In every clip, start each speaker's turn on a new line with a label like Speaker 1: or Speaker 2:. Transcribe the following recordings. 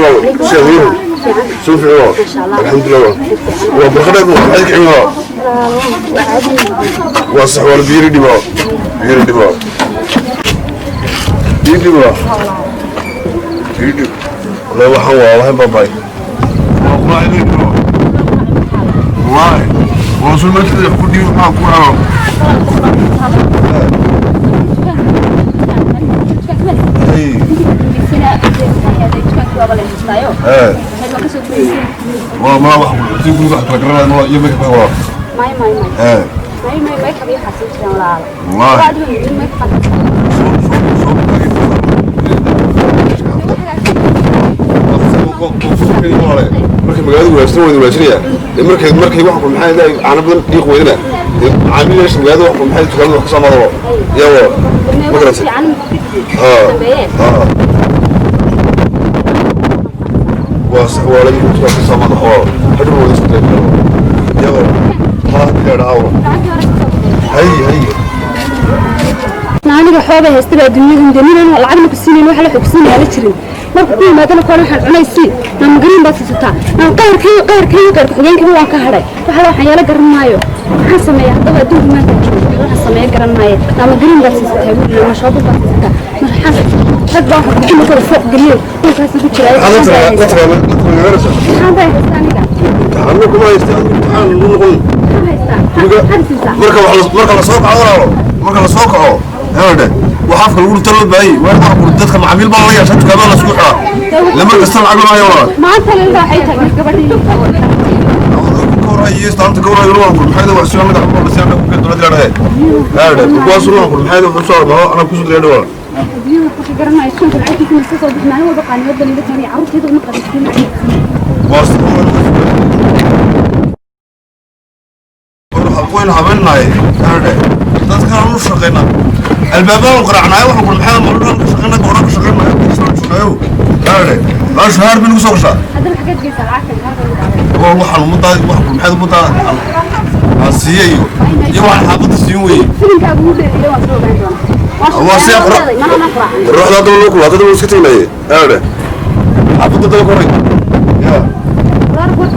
Speaker 1: عليكم شهير شوف الحمد لله وبرخدك وحدك عيوا وصح ولا بيري دي با بيري دي با بيري دي با بيري دي لا waxaan waa waxa babay waay waa soo markii ku dhiib maxaa ku raaco waa ma wax ku ku wax kala garanayno iyo ma ka waa
Speaker 2: may may may
Speaker 1: ee
Speaker 2: may may may kabi xasin jiraan walaal
Speaker 1: waay
Speaker 2: adiga may ka
Speaker 1: markay magaalada wanaagsan wada wanaajinaya markay markay wax ku maxay leeyahay caano badan dhiiq weydina macaamiisha magaalada wax ku maxay dukaanada wax ka soo madabo yawo ma garatay waa sax waa laga dukaan ka soo madabo hadhow wada isku dayno yawo ha gaadhaw hay hay
Speaker 2: aniga xooga haysta baa adduunyada daminan lacagna ku siinayn wax la xogsiinaya la jirin marka ku yimaadana koon waxaan cunaysi na magarin baad sisataa na qayrkii qayrkii qayrka xigeenkii waan ka hadhay waxa la waxaan yeelo garan maayo maxaan sameeyaa haddaba adduunka maanta joogo waxaan sameeya garan maayo na magarin baad sisataa wiil na shoobo baad sisataa maxaan rag baa waxaan ku kala fooq geliyo dhulkaas ku jira maxaan baa haystaa aniga
Speaker 1: imtixaano kuma haystaa imtixaan lagu noqon
Speaker 2: maxaan haystaa maxaad siisaa
Speaker 1: marka wax marka la soo kaco walaalo marka la soo kaco herde waxa afka lagu talo baay waa wax ku dadka macaamiil baa la yeeshaa dukaamada la isku xiraa la mar kasta lacag lama hayo walaal
Speaker 2: maanta la waxay tahay gabadhii
Speaker 1: ka horeeyay istaanta ka horeeyay ruuxa ku maxay wax soo mid ah la soo ku dowladda leedahay herde kuwaas ruuxa ku maxay wax soo baxo ana ku soo diray walaal
Speaker 2: adduunyada waxa garanaya suuqa lacagtiisa ma soo bixin maalin walba qaaniyad baan iga keenay carruurtayda uma qadistin
Speaker 1: waas waynu habeennahay herde dadkaan u shaqaynaa albaabada u qaraacnaay waxaan ku maxay maalin ka shaqaynaa gooraan ka shaqaynaa shaqaynayo herde baash haar bin soo gashaa
Speaker 2: haddana xageed geysaa lacagtan kaarka ugu dhacday
Speaker 1: waa waxaan ummaddaa wax ku maxay ummaddaa aan siiyey iyo waxaan xaafadda siin weeye
Speaker 2: filinkaagu ugu dheereeyay waan soo ogaan doonaa
Speaker 1: waa see qora
Speaker 2: mana quraacan
Speaker 1: ruuxda hadda loo kulaa dadka iska tegnay herde xaafadda daba koray ya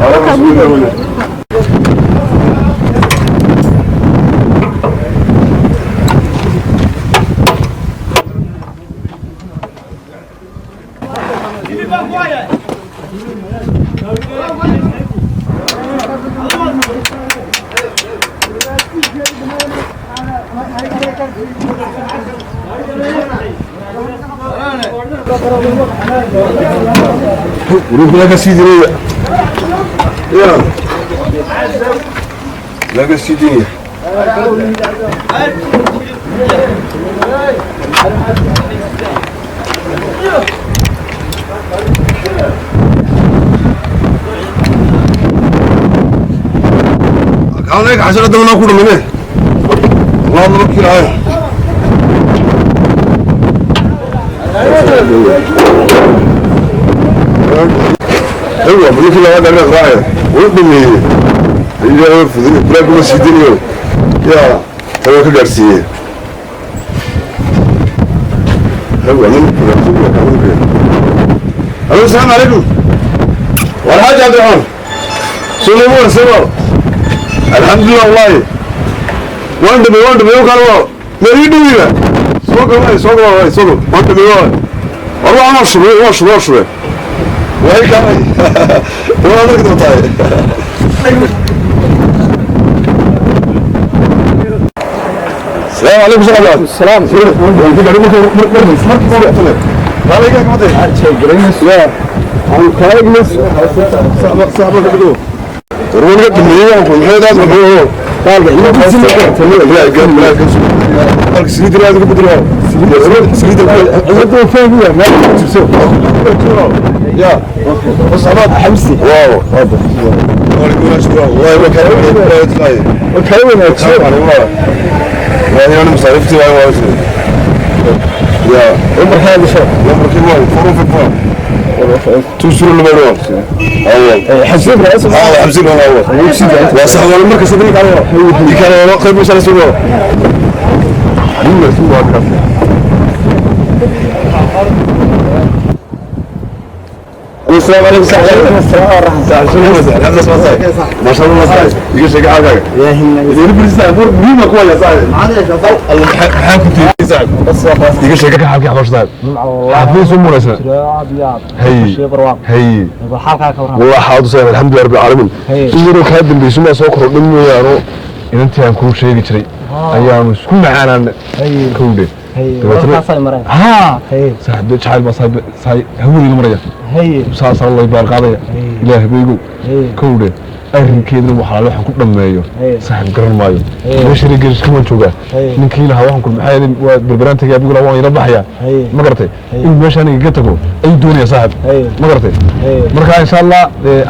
Speaker 2: warka ugu dheereeyay
Speaker 1: Wuxuu laga sii diray ya laga sii diray عليك عشان ادور اكل منه والله ما كيلو ايوه بنيك لا هذا راعي ودمي اللي هو في بلاك ما سيدني يا ترى كغارسيه ايوه من الو السلام عليكم والحاج عبد الرحمن سليمان سليمان الحمد لله والله وانت بي وانت بي وكان مريد ويلا سوق والله سوق والله سوق وانت بي والله انا شو شو شو وهيك هاي والله ما كنت طاير السلام عليكم ورحمة الله
Speaker 3: السلام
Speaker 1: يعني انا مصارفتي واي يا عمر هذا شو عمر كيلو فروف فروف توصل المروان اول
Speaker 3: حسيب راسه
Speaker 1: اه حسيب اول وصح ولا المركز هذيك على كان قريب مش على سوق السلام عليكم صاحبي.
Speaker 3: السلام ورحمة
Speaker 1: صاحب شنو مساء الحمد لله صاحبي، ما شاء الله صاحبي، يقول شيء حالك
Speaker 3: يا هنا
Speaker 1: يقول لي صاحبي مين اقوى يا صاحبي. الله حالك انت صاحبي.
Speaker 3: بس خلاص.
Speaker 1: يقول شيء حالك يا صاحبي.
Speaker 3: والله
Speaker 1: حافظ امور
Speaker 3: يا ابيض.
Speaker 1: هي.
Speaker 3: شيء برواق.
Speaker 1: هي.
Speaker 3: حالك كورها.
Speaker 1: والله حاضر صاحبي، الحمد لله رب العالمين.
Speaker 3: هي.
Speaker 1: inuu kaa dambayso ma soo kordhin mooyaano inantii aan kuu sheegi jiray ayaanu isku macaanaan
Speaker 3: هي
Speaker 1: kowdhe.
Speaker 3: هي.
Speaker 1: dabeetana-
Speaker 3: warkaasay mareen.
Speaker 1: Haa.
Speaker 3: هي.
Speaker 1: Saaxiib jacayl baa saaxiib saay hawadiina maraya.
Speaker 3: هي.
Speaker 1: Saasaa lay baar qaadaya.
Speaker 3: Hey.
Speaker 1: Ilaah baygu.
Speaker 3: هي.
Speaker 1: Kowdhe arrinkeedna waxaa waxaan ku dhammeeyo
Speaker 3: Hey.
Speaker 1: saaxiib garan maayo.
Speaker 3: Hey.
Speaker 1: Meesha gariska joogaa.
Speaker 3: Hey.
Speaker 1: Ninkii lahaa waxaan ku maxay ahayd, waa berberaan tagay adiguna waan ila baxayaa.
Speaker 3: Hey.
Speaker 1: Ma garatay?
Speaker 3: Hey.
Speaker 1: Inuu meeshaan igaga tago ayuu doonaya saaxiib.
Speaker 3: Hey.
Speaker 1: Ma garatay?
Speaker 3: Hey.
Speaker 1: Marka insha Allah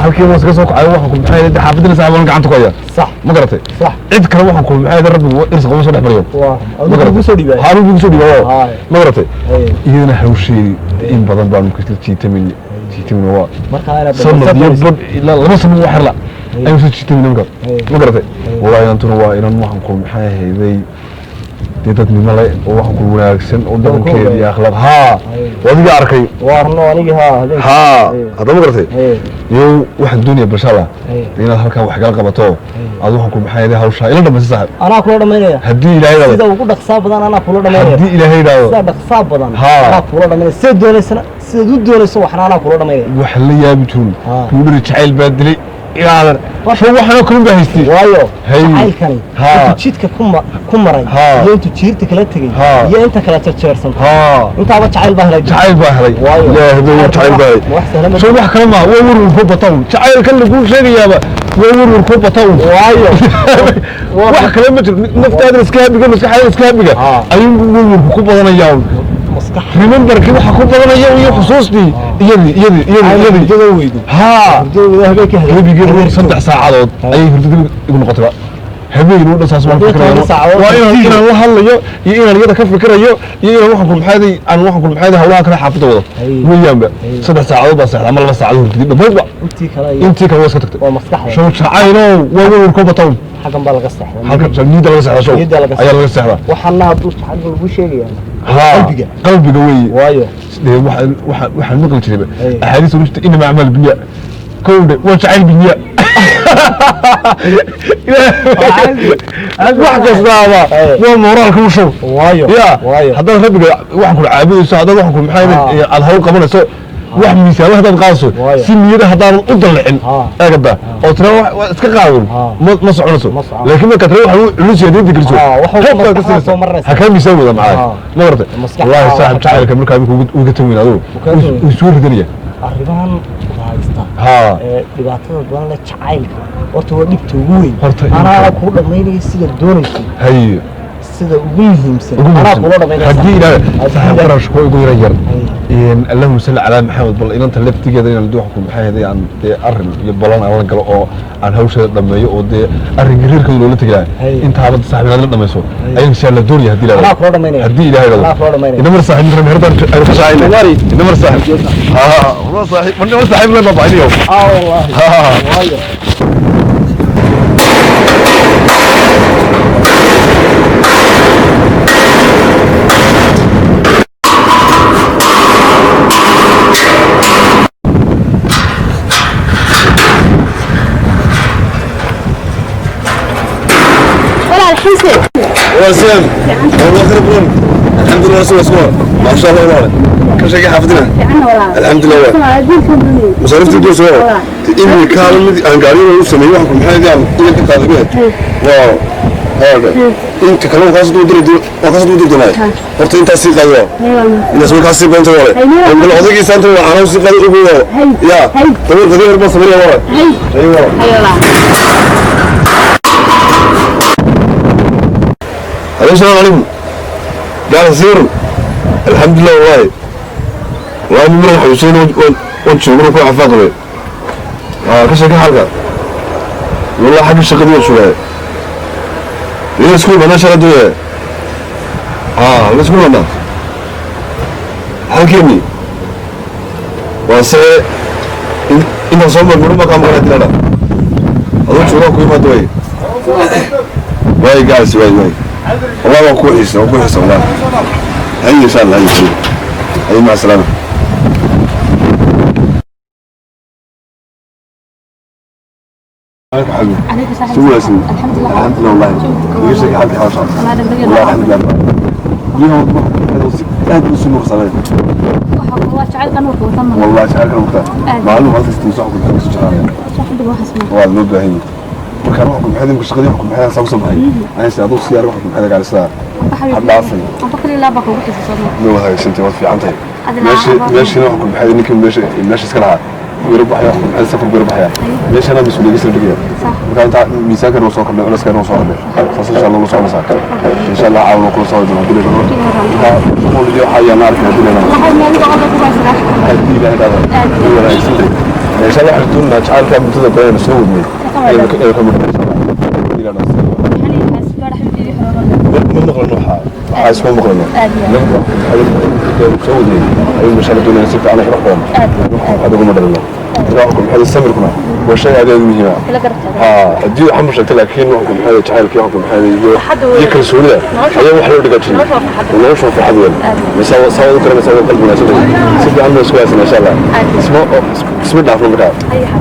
Speaker 1: halkii waan iska soo kacay waxaan ku maxay ahayd, xaafadina saaxiib waan gacanta ku hayaa.
Speaker 3: صح.
Speaker 1: Ma garatay?
Speaker 3: صح.
Speaker 1: Cid kale waxaan ku maxay ahayd, rabbigu irsiq uma soo dhex mariyo.
Speaker 3: waa
Speaker 1: Ma
Speaker 3: adigu
Speaker 1: garatay?
Speaker 3: kugu soo dhiibay.
Speaker 1: Haa, adigu soo dhiibay.
Speaker 3: Haay.
Speaker 1: Ma garatay?
Speaker 3: Hey.
Speaker 1: Iyadana hawsheedii in badan baanu kasla jiitamin jiitamin waa
Speaker 3: marka inaad
Speaker 1: sanad iyo badh ilaa 2 sano wax yarla ayuu soo jiitamin nimanka.
Speaker 3: Hey.
Speaker 1: Ma garatay? Wallahi inantuna waa inan waxaan ku maxay ahayday dee dadnimo le oo waxaan ku wanaagsan oo dhaqankeeda iyo akhlaaq haa.
Speaker 3: Hey.
Speaker 1: Waa adiga arkay.
Speaker 3: waarno anigi haa habeenkii.
Speaker 1: Haa.
Speaker 3: Hey.
Speaker 1: Hadda ma garatay?
Speaker 3: Hey.
Speaker 1: Yow waxaan doonayaa bashala
Speaker 3: Hey.
Speaker 1: inaad halkan wax kala qabato aad waxaan ku maxay ahayday hawshaa ila dhamaysa saaxiib.
Speaker 3: Anaa kula dhamaynaya.
Speaker 1: Haddii ilaahay
Speaker 3: sida
Speaker 1: idhaahdo.
Speaker 3: Ugu dhaqsaa badan anaa kula dhamaynaya.
Speaker 1: Haddii ilaahay idhaahdo.
Speaker 3: Sida dhaqsaa badan
Speaker 1: Haa.
Speaker 3: anaa kula dhamaynaya, sida doonaysana sidaad u doonayso waxna anaa kula dhamaynaya.
Speaker 1: Wax la yaabi jirin.
Speaker 3: Haa.
Speaker 1: Kuu dhiri jacayl baa dilay ilaadan shan waxanoo kalun baa haystay.
Speaker 3: Waayo
Speaker 1: Hey.
Speaker 3: jacaylkani
Speaker 1: Haa.
Speaker 3: intuu jidka ku maray
Speaker 1: Haa.
Speaker 3: iyo intuu jiirta kala tegey
Speaker 1: Haa.
Speaker 3: iyo inta kala jarjeersantay
Speaker 1: haa
Speaker 3: intaaba jacayl baa helay.
Speaker 1: Jacayl baa helay.
Speaker 3: Waayo.
Speaker 1: Ilaahay baa jacayl baa helay.
Speaker 3: Wax sahlan ma
Speaker 1: soo wax kale ma waa werwer ku bataw jacaylkan laguu sheegayaaba waa werwer ku bataw.
Speaker 3: Waayo
Speaker 1: wax kale ma jiro, naftaada iska habiga, maskaxdaada iska habiga
Speaker 3: Haa.
Speaker 1: ayuu werwerku ku badanayaa un.
Speaker 3: Maskax
Speaker 1: Rememberkii waxa ku badanaya iyo xusuustii iyadii iyadii iyadii iyadii
Speaker 3: hurdada weydo.
Speaker 1: Haa.
Speaker 3: Hurdada weydo habeenkii helay.
Speaker 1: Habeenkii 3 saacadood ayay hurdada igu noqotay habeenkii oo dhan saas waan
Speaker 3: Haddii
Speaker 1: fikirayo.
Speaker 3: 10 saacadood
Speaker 1: waa inaan inaan la hadlayo iyo inaan iyada ka fikirayo iyo inaan waxaan ku maxayday aan waxaan ku maxayday hawlaha kale xaafadda wado.
Speaker 3: Hey.
Speaker 1: Weeyaanba
Speaker 3: Hey.
Speaker 1: 3 saacadood baa seexda ama 2 saacadood hurdadii dhammaydba.
Speaker 3: Intii kale iyo
Speaker 1: intii kale waa iska tagtay.
Speaker 3: Waa maskaxda.
Speaker 1: Show jacaylow waa werwer ku bataw.
Speaker 3: Xaggan baa laga seexday.
Speaker 1: Halkan niyadda laga seexdaa show.
Speaker 3: Niyadda laga
Speaker 1: ayaa laga seexdaa.
Speaker 3: Waxaana hadduu jacayl lagu sheegaya
Speaker 1: Haa.
Speaker 3: qalbiga.
Speaker 1: Qalbiga weeye.
Speaker 3: Waayo
Speaker 1: dee waxaan maqli jiray
Speaker 3: Hey.
Speaker 1: axaadiis ugu jirta inama acmaal binya kowdhe waa jacayl binya wax kastaaba
Speaker 3: Hey.
Speaker 1: waa moraalka u show.
Speaker 3: Waayo
Speaker 1: ya
Speaker 3: waayo
Speaker 1: haddaad rabbiga waxaan kula caabudayso, haddaad waxaan ku maxay
Speaker 3: Ah.
Speaker 1: aad hawl qabanayso, wax miisaanla haddaad qaadayso
Speaker 3: Waayo.
Speaker 1: si niyada haddaanan u dallicin
Speaker 3: Ah.
Speaker 1: eegada oo tira wax iska qaadun
Speaker 3: Ah.
Speaker 1: ma soconayso.
Speaker 3: Ma soconayso.
Speaker 1: Laakiin marka tira wax culus yahay niyadda geliso
Speaker 3: Ah, wax walba
Speaker 1: qayb baad ka
Speaker 3: maskaxdaada
Speaker 1: siinaysa.
Speaker 3: soo marinaysa.
Speaker 1: Ha kaa miisaan wada macaa
Speaker 3: Ah.
Speaker 1: ma garatay?
Speaker 3: Maskaxda
Speaker 1: wallaahi
Speaker 3: waa
Speaker 1: saaxib
Speaker 3: wax
Speaker 1: jacaylka markaa imika uga tan weyn adigu
Speaker 3: Uu kaa tan weyn.
Speaker 1: uu soo ridanaya
Speaker 3: arrimahan wada haysta
Speaker 1: haa
Speaker 3: ee dhibaatada badan leh jacaylka horta waa dhibta ugu weyn.
Speaker 1: Horta
Speaker 3: anaana
Speaker 1: imika-
Speaker 3: kuu dhamaynaya sida doonayso
Speaker 1: hay
Speaker 3: sida ugu muhiimsan
Speaker 1: ugu
Speaker 3: anaa
Speaker 1: muhiimsan.
Speaker 3: kula dhamaynaya.
Speaker 1: Haddii ilaahay saaxiib qarash ko igu yara yar.
Speaker 3: Hay.
Speaker 1: Allahuma salli calaa maxamed, bal inanta laftigeeda inaan duxa ku maxay ahayd aan dee arrin iyo balan aan la galo oo aan hawsheeda dhammeeyo oo dee arrinka reerkooda loola tegi lahaa
Speaker 3: Hay.
Speaker 1: intaaba saaxiib inaad la dhammayso ayaan insha allah doonaya haddii ilaahay
Speaker 3: Anaa kula dhamaynaya.
Speaker 1: haddii ilaahay
Speaker 3: Anaa kula dhamaynaya.
Speaker 1: inamar saaxiib inta meherdan aynu ka shaacayna inamar saaxiib haa wallah saaxiib inamar saaxiib lama bacniyo.
Speaker 3: Ah wallaahi.
Speaker 1: Haa.
Speaker 3: Waayo
Speaker 2: walaal xise.
Speaker 1: وسام والله خير بون، الحمد لله رسول الله ما شاء الله والله كل شيء حافظنا.
Speaker 2: Fiicanna walaal.
Speaker 1: الحمد لله.
Speaker 2: Adduunka dunida.
Speaker 1: مصاريفتي دوس
Speaker 2: والله.
Speaker 1: إني كان أنا قاري وسمي واحد من حاجة إنك تقاضي واو هذا أنت كلام خاص دودر خاص دودر دماي horta intaas sii qaado.
Speaker 2: Aywa.
Speaker 1: Intaas markaas sii qaado wale.
Speaker 2: Aywa.
Speaker 1: bal odaygiisa inta waa anaa sii qaado ugu wada.
Speaker 2: Hay.
Speaker 1: Ya.
Speaker 2: Hay.
Speaker 1: Tabar qadiir baa sameeyaa wale.
Speaker 2: Hay.
Speaker 1: Aywa.
Speaker 2: Hay walaal.
Speaker 1: السلام عليكم قال زيرو الحمد لله والله والله من حسين وانت شغلك وعفاقي كسر حلقة والله حق الشقة دي شوية ليه سكول انا شغل دي لا سكول انا حكيمي واسه إن صوم المرمى كان مرة لا أظن شغلك كل ما دوي واي جالس واي واي والله waa ku xiisa, waa ku xiisa والله. هيا إن شاء الله، هيا هيا، مع السلامة. عليك حبيبي. شو ياسين؟
Speaker 2: الحمد لله.
Speaker 1: الحمد لله والله. يوسف حالك حوشة. والله الحمد لله. اليوم aad u soo nuursanay. والله jacaylka nuurka maalin walba kastii soo ku xigso jeclaan waa loo baahan yahay. Markaan wax ku maxay shaqadii wax ku maxay soo soo baxay aan si adoo siyaar wax ku maxay gaalisa had dhaafay loo hagaajintay waad fiican tahay. Meeshii wax ku maxay ninkii meesha iska lahaa yar baxaya wax ku maxay safar yar baxaya meeshana mas'uuliyadda soo dhigaya. Marka inta miisaanka noo soo kordhay culayska noo soo kordhay saas insha Allah noo soconaysaa insha Allah caawin kula soo doona hadii la marka shuqul iyo waxaa yaan arkay hadii la haddii ilaahay dhahdo way wanaagsantahay insha Allah. Waxaan doonaa jacaylka muddada badan soo wadnay ee ka mid haddii la dhahdo ma maqlano waxaa isma maqlano soo wadnay ayuu insha Allah doonaa si fiican qurux badan waxaad ugu madhalno. Marka waxaa samirkuna waa shay aad aad muhiim ah. Haddii waxaan ma sheegtay laakiin waxku maxay jacaylkii waxku maxay iyo kalsoonida ayaa wax loo dhigaa jiray nolosha farxad weyn mise saa u garanaysaa waa qalbi wanaagsan si fiican baa isku haysan insha Allah isma dhaafno. Markaa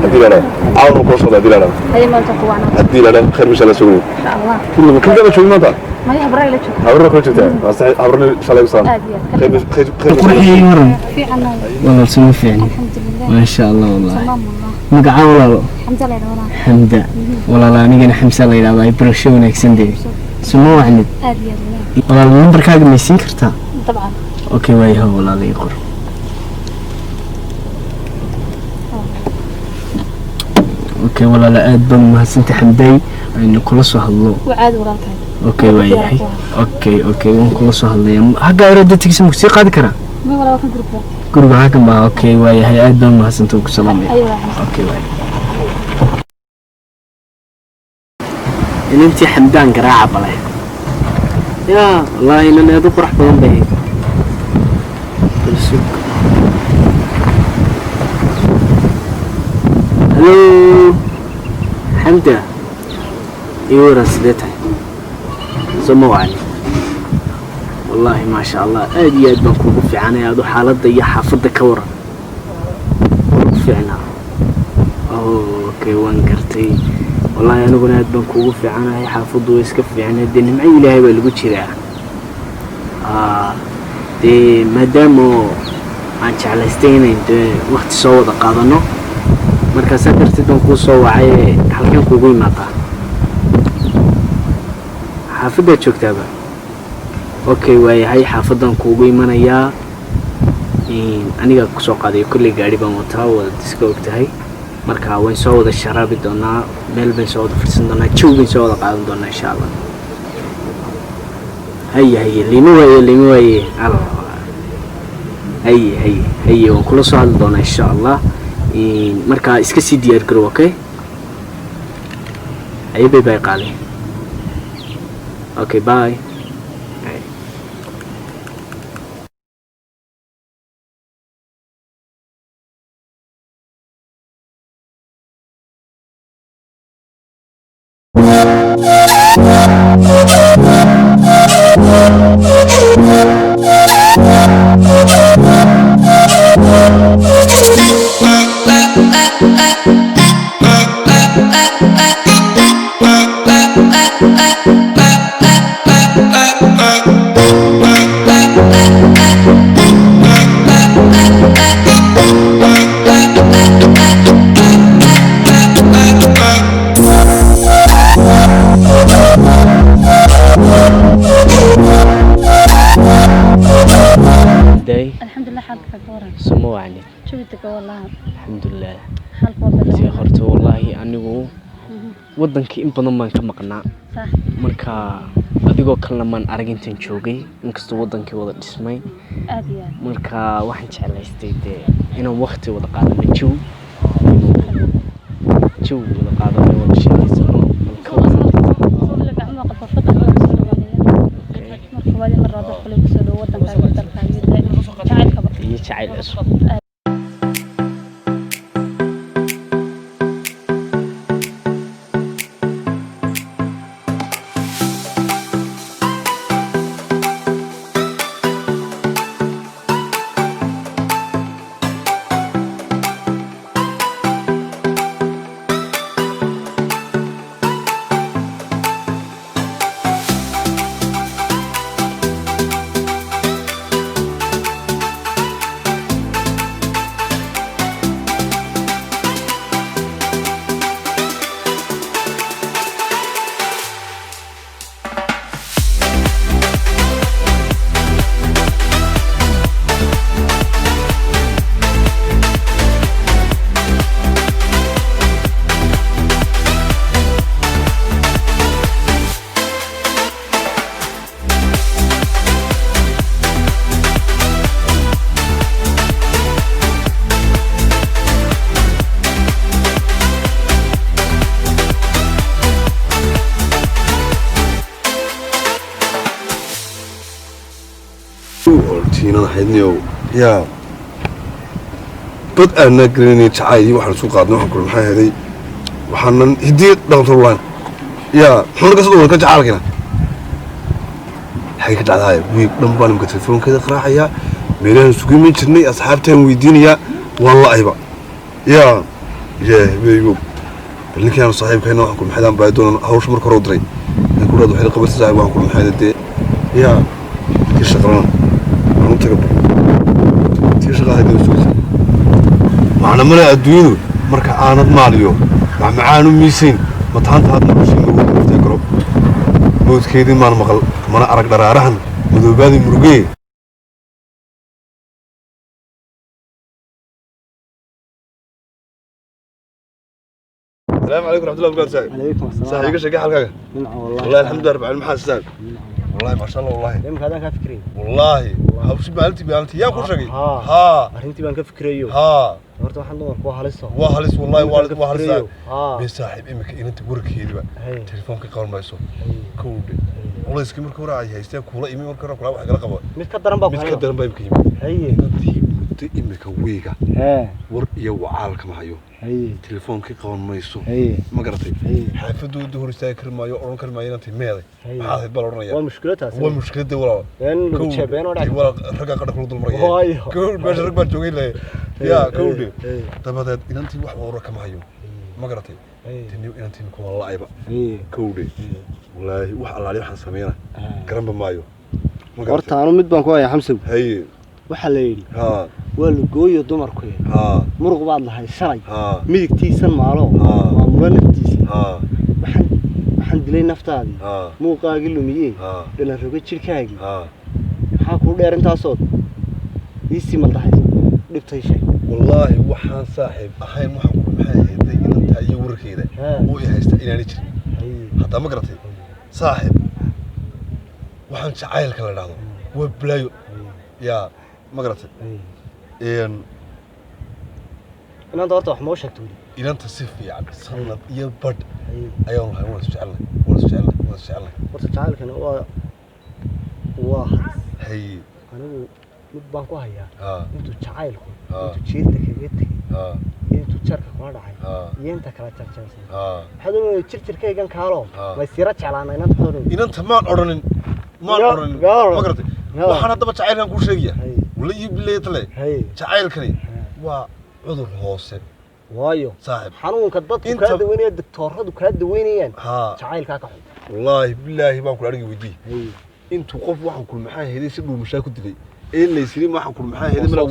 Speaker 1: haddii la dhaho caawin kula socda haddii la dhaho haddii la dhaho khayr insha Allah sugni kulli kan gaba joogin maanta habrna kula joogtaa waa sax habrna shalay u saan khayr khayr khayr.
Speaker 3: Qurxiyey waran walaal, suma fiicni, maasha Allah. Wallahi magacaa walaalo? Xamda walaalo, anigana Xamsa la yidhahdaa. Ay barasho wanaagsan dee, suma wacnid walaal. Nambarkaaga may siin kartaa? Okay, waayaha walaal, ii qor. Okay walaalo, aad baan mahadsantay Xamday, aynu kula soo hadlo. Okay waayahay, okay waan kula soo hadlaya. Haggaa erada tegisa ma kusii qaadi karaa guriga halkan baa? Okay waayahay, aad baan mahadsantay, waan ku salaamaya. Okay waay inantii Xamdaan garaaca bale yaa wallaahi inan aad u qurux badan bay ahayd. Bal sug. Hallo Xamda, ii waran, sidee tahay? Soo ma wacni? Wallaahi maasha Allah, aad iyo aad baan kuugu fiicanay. Adu xaaladda iyo xaafadda ka waran? Waan ku fiicnaa. Okay, waan gartay. Wallaahi aniguna aad baan kuugu fiicanahay, xaafaddu way iska fiicnay dee, nimco Ilaahay baa lagu jiraa. Dee maadaama aan jeclaystay inayn dee waqti soo wada qaadano, markaasaa darteed baan kuu soo wacay. Halkeen kuugu imaadaa? Xaafaddaad joogtaaba? Okay waayahay, xaafaddaan kuugu imanayaa, anigaa kusoo qaadayo. Kolley gaari baan wataa, waad iska og tahay. Marka wayn soo wada sharaabi doonaa, meel bayn soo wada fadhiisan doonaa, jawi bayn soo wada qaadan doonaa insha Allah. Haye haye, liima waaye, liima waaye. Allah, haye haye haye, waan kula soo hadli doonaa insha Allah. Marka iska sii diyaar garow. Okay haye, bay bay qaali. Okay, bye. Day.
Speaker 2: Alxamdulilah, xaalka ka waran?
Speaker 3: Suma wacni.
Speaker 2: Jawi wallah.
Speaker 3: Alxamdulilah.
Speaker 2: Xaalka waa
Speaker 3: si horta wallaahi anigu wadankii in badan baan ka maqnaa. Marka adigoo kalena maan arag intaan joogay, inkastoo wadankii wada dhismay.
Speaker 2: Aad iyo aad.
Speaker 3: Marka waxaan jeclaystay dee inaan waqti wada qaadano, jawi wada qaadano, wada sheekeysano. Bal ka waran?
Speaker 2: Marka waad mar raado kale kusoo dhow wadankaaga, dalkaaga jacaylkaba.
Speaker 3: Iyo jacayl cusub.
Speaker 1: Inantiinan ahaydniyow yaa bad aanaa gelinay jacaylii waxaan isu qaadnay, waxaan kuri maxay ahaday, waxaanan hidiya dhaqanto lahayn. Yaa muxuu naga soo dhawaan ka jacaalkina xagee ka dhacdaaya? Wiig dhan baan imka telefoonkeeda qaraacayaa, meelahan isugu iman jirnay asxaabtaan weydiinayaa, waan la-ayba. Yaa yee beygo, bal ninkii aanu saaxiibkayna waxaan kuri maxaydaan baa doonaan hawsha marka hore u diray aan ku dhahdo waxay qabatay saaxiib, waxaan kuri maxayda dee yaa tii shaqalana aan u taga, bal tii shaqa ahayd oo sugaysa macna male adduunyadu marka aanad maaliyo macmacaan u miisayn mataanta aad noloshii magood naftee garo mawdkeedii maan maqal mana arag dharaarahan madoobaadii murugee. السلام عليكم ورحمة الله وبركاته صاحب.
Speaker 3: عليكم السلام.
Speaker 1: صاحب يقول شقي حلقك.
Speaker 3: نعم والله.
Speaker 1: والله الحمد لله رب العالمين حاسس. والله ما شاء الله والله.
Speaker 3: Imika adaan kaa fikirayay.
Speaker 1: والله hawshi maalintii maalintii yaa ku sheegay.
Speaker 3: Haa.
Speaker 1: Haa.
Speaker 3: Arrintii baan ka fikirayo.
Speaker 1: Haa.
Speaker 3: Horta waxaan dumarku waa haliso.
Speaker 1: Waa halis wallahi, waa halis.
Speaker 3: Haa.
Speaker 1: Bee saaxiib, imika inanta warkeediba
Speaker 3: Hey.
Speaker 1: telefoonka qaban mayso kowdhe. Culayskii marka hore ay haysteen kuula imi, marka hore kula wax kala qabo.
Speaker 3: Mid ka daran baa ku
Speaker 1: Mid ka
Speaker 3: hayo.
Speaker 1: daran baa imika yimid.
Speaker 3: Haye.
Speaker 1: Inantii muddo imika wiiga
Speaker 3: Hee.
Speaker 1: war iyo wacaal kama hayo.
Speaker 3: Haye.
Speaker 1: Telefoonkii qaban mayso.
Speaker 3: Haye.
Speaker 1: Ma garatay?
Speaker 3: Haye.
Speaker 1: Xaafadooda hor istaagi kari maayo, odhan kari maayo inantii meeday.
Speaker 3: Haye.
Speaker 1: Maxaa ahayd baa la odhanaya.
Speaker 3: Waa mushkilad taasi.
Speaker 1: Waa mushkiladda walaal.
Speaker 3: Been lagu jeebeen oo dhac.
Speaker 1: Walaal raggaa qadha kula dulmaraya.
Speaker 3: Waayo.
Speaker 1: Kowdhe meesha rag baan joogay lahay. Yaa kowdhe.
Speaker 3: Haye.
Speaker 1: Dabadeed inantii wax wara kama hayo. Ma garatay?
Speaker 3: Haye.
Speaker 1: Tani inantii kuma la'ayba.
Speaker 3: Haye.
Speaker 1: Kowdhe. Wallaahi wax allaali waxaan sameynaa garanba maayo. Ma garatay?
Speaker 3: Horta anu mid baan ku hayaa Xamsow.
Speaker 1: Haye.
Speaker 3: Waxaa la yidhi
Speaker 1: Haa.
Speaker 3: waa lugooyo dumarku.
Speaker 1: Haa.
Speaker 3: Muruq baad lahay shalay.
Speaker 1: Haa.
Speaker 3: Midigtiisan maalo.
Speaker 1: Haa.
Speaker 3: Maamula naftiisa.
Speaker 1: Haa.
Speaker 3: Waxaan dilay naftaadii.
Speaker 1: Haa.
Speaker 3: Muuqaagii lumiyey.
Speaker 1: Haa.
Speaker 3: Dhalan roga jidhkaagii.
Speaker 1: Haa.
Speaker 3: Maxaa kuu dheer intaasood iisii maldaxaysa dhibtay sheeg.
Speaker 1: Wallaahi waxaan saaxiib ahayn waxaan ku maxay ahayd inantaa iyo warkeeda
Speaker 3: Haa.
Speaker 1: oo i haysta inaanay jirin. Haddaa ma garatay? Saaxiib, waxaan jacaylka la dhahdo waa balaayo. Yaa ma garatay?
Speaker 3: Inaanta horta wax moo sheegto weli?
Speaker 1: Inanta si fiican sanad iyo badh ayaan lahay, waan is jecelnay, waan is jecelnay, waan is jecelnay.
Speaker 3: Horta jacaylkani waa halis.
Speaker 1: Haye.
Speaker 3: Anigu mid baan ku hayaa.
Speaker 1: Haa.
Speaker 3: Intuu jacaylku
Speaker 1: Haa.
Speaker 3: intuu jiirta kaga tegey
Speaker 1: Haa.
Speaker 3: iyo intuu jarka kula dhacay
Speaker 1: Haa.
Speaker 3: iyo inta kala jarjarsan.
Speaker 1: Haa.
Speaker 3: Waxaad oranaysaa jirjirkaygan kaalo.
Speaker 1: Haa.
Speaker 3: Maysira jeclaana inanta waxaad oranaysaa.
Speaker 1: Inanta maan odhanin, maan odhanin.
Speaker 3: Yaa odhan.
Speaker 1: Ma garatay?
Speaker 3: Yaa.
Speaker 1: Waxaan haddaba jacaylkan kuu sheegaya.
Speaker 3: Haye.
Speaker 1: Wala iyo bilaye tale.
Speaker 3: Haye.
Speaker 1: Jacaylkani waa cudur hoose.
Speaker 3: Waayo.
Speaker 1: Saaxiib.
Speaker 3: Xanuunka dadku kaa daweynaya, doktooradu kaa daweynayaan.
Speaker 1: Haa.
Speaker 3: Jacaylkaa ka xun.
Speaker 1: Wallaahi bilaahi baan kula aniga weydiiyey.
Speaker 3: Haye.
Speaker 1: Intuu qof waxaan kul maxaa heday si dhuumashaa ku dilay ee laysiri waxaan kul maxaa heday mala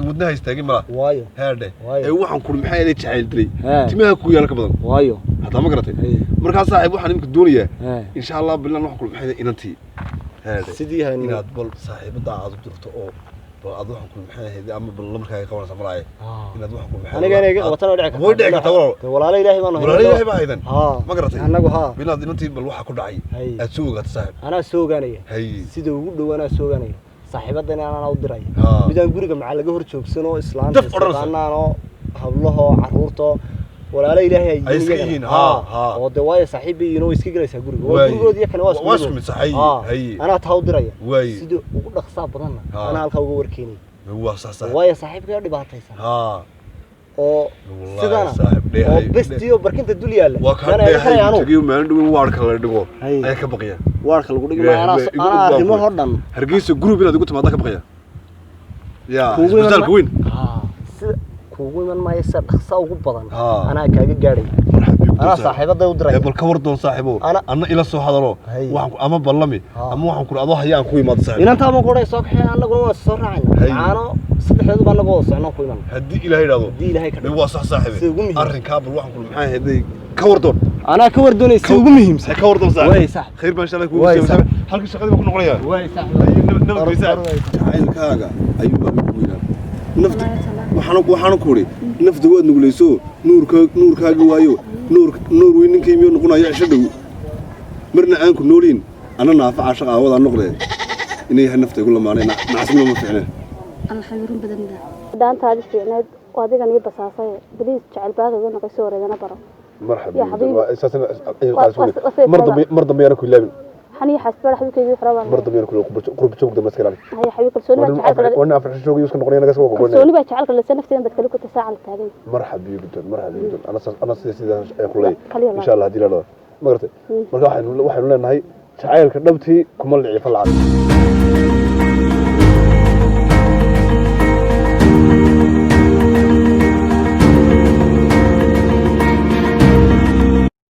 Speaker 1: wadnaha istaagay mala.
Speaker 3: Waayo.
Speaker 1: Heerdhe.
Speaker 3: Waayo.
Speaker 1: Ee waxaan kul maxaa heday jacayl dilay.
Speaker 3: Haa.
Speaker 1: Timaha ku yaala ka badan.
Speaker 3: Waayo.
Speaker 1: Haddaa ma garatay?
Speaker 3: Haye.
Speaker 1: Markaa saaxiib waxaan imika doonayaa
Speaker 3: Haa.
Speaker 1: insha Allah bilan waxaan kul maxaa heday inantii. Heerdhe.
Speaker 3: Sidii haynu
Speaker 1: Inaad bal saaxiibada aad u dirto oo bal aad waxaan kul maxaa heday ama bal lambarkaaga qabanaysa malaaye. Inaad waxaan kul maxaa
Speaker 3: Aniga inay iga qabatana waa dhici kartaa.
Speaker 1: Way dhici kartaa walaal.
Speaker 3: Dee walaalo Ilaahay baan nahay.
Speaker 1: Walaalo Ilaahay baa haydan.
Speaker 3: Haa.
Speaker 1: Ma garatay?
Speaker 3: Annagu haa.
Speaker 1: Bilaad inantii bal waxa ku dhacay.
Speaker 3: Haye.
Speaker 1: Aad soo ogaato saaxiib.
Speaker 3: Anaa soo ogaanaya.
Speaker 1: Haye.
Speaker 3: Sida ugu dhow anaa soo ogaanaya. Saaxiibadana anaa u diraya.
Speaker 1: Haa.
Speaker 3: Midaan guriga macaa laga hor joogsano islaanta
Speaker 1: Daf odhanaysa.
Speaker 3: islaanaanoo hablaho carruurto walaalo Ilaahay ay
Speaker 1: Ay iska
Speaker 3: iyagana.
Speaker 1: yihiin,
Speaker 3: Haa.
Speaker 1: haa, haa.
Speaker 3: Oo dee waayo saaxiib bay yihiin oo way iska gelaysaa guriga. Waa
Speaker 1: Waaye.
Speaker 3: gurigoodii iyo kani waa isku
Speaker 1: Waa
Speaker 3: mid.
Speaker 1: isku mid, sax, haye,
Speaker 3: Haa.
Speaker 1: haye.
Speaker 3: Anaa taa u diraya.
Speaker 1: Waaye.
Speaker 3: Sida ugu dhaqsaa badanna
Speaker 1: Haa.
Speaker 3: anaa halkaa uga warkeenaya.
Speaker 1: Waa sax saaxiib.
Speaker 3: Waayo saaxiibkay dhibaataysan.
Speaker 1: Haa.
Speaker 3: Oo
Speaker 1: Wallaahi
Speaker 3: sidana
Speaker 1: saaxiib,
Speaker 3: oo bestiyo barkinta dul yaalla.
Speaker 1: Waa kaa
Speaker 3: Mana iga
Speaker 1: dheehay
Speaker 3: xiraya anugu.
Speaker 1: tagay maalin dhow in waarka la dhigo.
Speaker 3: Haye.
Speaker 1: Ayaa ka baqaya.
Speaker 3: Waarka lagu dhigi
Speaker 1: Ilaahay
Speaker 3: maayo,
Speaker 1: baa igu
Speaker 3: anaa
Speaker 1: og baan
Speaker 3: arrimahoo
Speaker 1: ku.
Speaker 3: dhan.
Speaker 1: Hargeysa group inaad igu timaada ka baqaya. Yaa
Speaker 3: Kuugu iman
Speaker 1: isbitaalka weyn.
Speaker 3: Haa, sida kuugu iman maayo sida dhaqsa ugu badan.
Speaker 1: Haa.
Speaker 3: Anaa kaaga gaadhay.
Speaker 1: Marxab igu
Speaker 3: Anaa
Speaker 1: saaxiib.
Speaker 3: saaxiibaday u diraya.
Speaker 1: Ee bal ka war doon saaxiibo.
Speaker 3: Ana
Speaker 1: Anna ila soo hadalo.
Speaker 3: Haye.
Speaker 1: Waxaan ku ama ballami
Speaker 3: Haa.
Speaker 1: ama waxaan ku adoo haya aan ku imaado saaxiib.
Speaker 3: Inantaa baan ku odhanaya soo kaxee, annaguna waan soo raacayna.
Speaker 1: Haye.
Speaker 3: Caano saddexdeedu baa annagu wada socnoo ku iman.
Speaker 1: Haddii Ilaahay yidhaahdo.
Speaker 3: Haddii Ilaahay ka dhigo.
Speaker 1: Waa sax saaxiib.
Speaker 3: Sida ugu muhiimsan.
Speaker 1: Arrinkaa bal waxaan ku maxaa heday ka war doon.
Speaker 3: Anaa ka war doonaya sida ugu muhiimsan.
Speaker 1: Ka war doon saaxiib.
Speaker 3: Waay saaxiib.
Speaker 1: Khayr baan insha Allah kugu
Speaker 3: Waay
Speaker 1: soo
Speaker 3: saaxiib.
Speaker 1: halkii shaqadii baan ku noqonayaa.
Speaker 3: Waay saaxiib.
Speaker 1: Nabad saaxiib. Jacaylkaaga ayuu baa ugu weynaa. Nafta waxaan ku uri nafta waad nugulayso nuurka nuurkaaga waayo nuur nuur weyn ninkay miyuu noqonaya cisho dhow marna aan ku nooliin ana naafaca shaqa aawada noqde inay yahay nafta igu lamaanay nacasnimo ma fiicne.
Speaker 2: Alla xayrun badan dhaantaadi fiicneed oo adigan ii basaasay baliis jecel baaqiga noqo soo wareegana baro.
Speaker 1: Marxaba.
Speaker 2: Ya xabiibi.
Speaker 1: Mar dambe, mar dambe yaana ku ilaabin.
Speaker 2: Xaniya xasbara xabiibkayga xoraba.
Speaker 1: Mar dambe kula qurba joogda ma iska ilaali.
Speaker 2: Haya xabiib, kalsooni baa jacaylka.
Speaker 1: Warna 4 joog iska noqonaya naga soo gogoynaya.
Speaker 2: Kalsooni baa jacaylka lase nafteeda bad kale ku tasaacal taagan.
Speaker 1: Marxab biyo guddoon, marxab biyo guddoon. Ana sida sidaas ayaan ku leeyahay.
Speaker 2: Kaliya laa.
Speaker 1: Insha Allah haddii la dhado ma garatay. Marka waxaynu leenahay jacaylka dhabtii kuma licifa lacag.